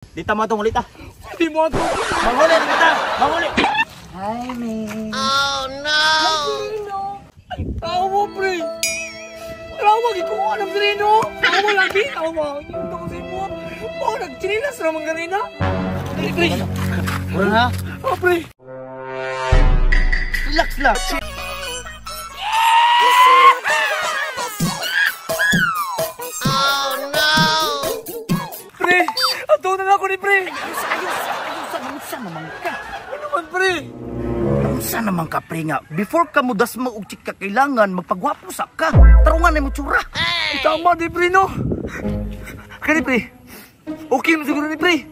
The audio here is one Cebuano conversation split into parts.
Di ta mo ulit ah. Di mo ato. Manguli kita. Manguli. Hi, May. Ay, tao mo, pre. Tawag ikaw anong Sereno. Ako lagi. Tawag. Yung ko sa imo. Oh, nagchinilas naman ganina. Pre, pre. Mura ha. Oh, pre. Relax lang. Pre, ato na lang ako ni pre. Ayos, ayos, ayos. Unsa naman ka? Ano man, pre? Unsa naman ka, pre nga? Before ka mo dasma og chika, kailangan magpagwapo sa ka. Tarungan na mo tsura. Ay, tama di, pre, no? Kani, pre. Okay mo siguro ni pre.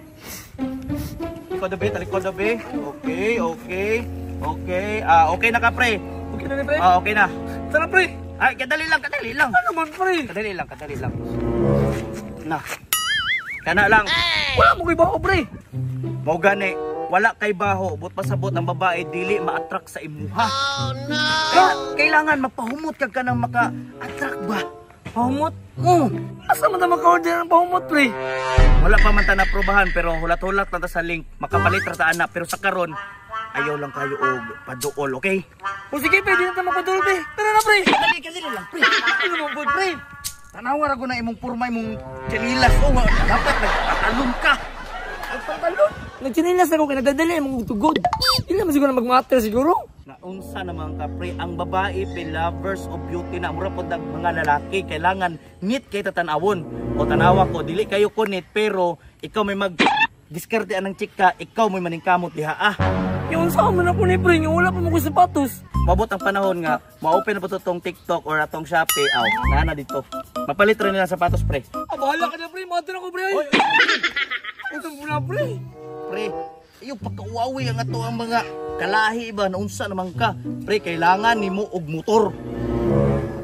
Talikod be, talikod be. Okay, okay. Okay. Ah, okay na ka, pre. Okay na ni pre. Ah, okay na. Tara, pre. Ay, kadali lang, kadali lang. Ano man, pre? Kadali lang, kadali lang. Na. Kana lang. Wala mo kay baho, pre. Mao gani, wala kay baho, but pasabot ang babae dili ma-attract sa imuha. Oh no. Kaya, kailangan magpahumot ka kanang maka-attract ba? Pahumot? Oo. Asa man ta maka-order ng pahumot, pre? Wala pa man ta naprobahan pero hulat-hulat lang ta sa link, makapalit ra ta ana pero sa karon ayaw lang kayo og paduol, okay? O sige, pre, di na ta makaduol, pre. Tara na, pre. Kadali, kadali lang, pre. Ano man po, pre? Tanawa ra ko na imong porma imong tsinilas o nga dapat nagpatalon ka. Nagpatalon? Nagtsinilas ako kay nagdadali imong tugod. Hindi naman siguro magmatter siguro. Naunsa naman ka, pre, ang babae pe lovers of beauty na mura pod ang mga lalaki kailangan neat kay tatanawon. O tanawa ko dili kayo kunit pero ikaw may mag diskarte anang chika, ikaw may maningkamot diha ah. Yung sa man ako ni pre, yung wala pa mo ko sapatos. Mabot ang panahon nga ma-open na po to tong TikTok or atong Shopee aw, naa na dito. Mapalit rin nila sapatos, pre. Ah, bahala ka na, pre, matter ako, pre. Oy, Unsa mo na, pre? Pre, iyo pagkauwawi ang ato ang mga kalahi ba naunsa naman ka. Pre, kailangan nimo og motor.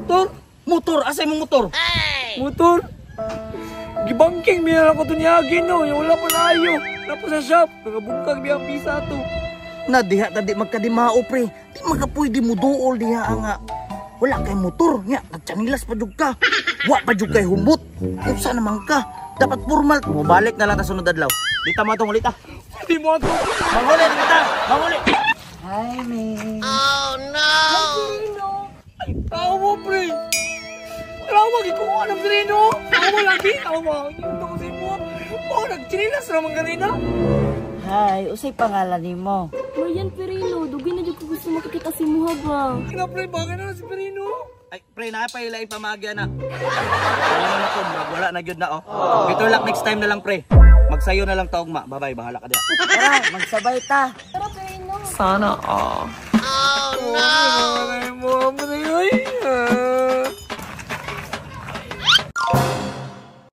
Motor? Motor, asa imong motor? Motor? Gibangking biya ako to niya no, yung wala pa naayo. Napo sa shop, nagabungkag biya ang pisa to. Na diha ta di magkadimao, pre. Di magka pwede mo duol diha nga. Wala kay motor nya, nagtsanilas pa jud ka. Wa pa jud kay humot. Unsa naman ka? Dapat formal. Mobalik na lang ta sunod adlaw. Di ta mo ulit ah. Di mo ato. Manguli kita. Manguli. Hi, May. Ay, tao mo, pre. Tawag ikaw anong Sereno. Ako lagi, tawag. Yung ko sa imo. Oh, nagtsinilas naman ganina. Hi, usay pangalan nimo? Marian Perino, dugay na jud ko gusto makakita si imuha ba. Kina, pre, bakit na si Perino? Ay, pre, naa pa ila ipamagya na. Wala na ko, murag wala na gyud na oh. Better luck next time na lang, pre. Magsayo na lang taog ma. Bye-bye, bahala ka diha. Tara, magsabay ta. Tara, Perino. Sana all.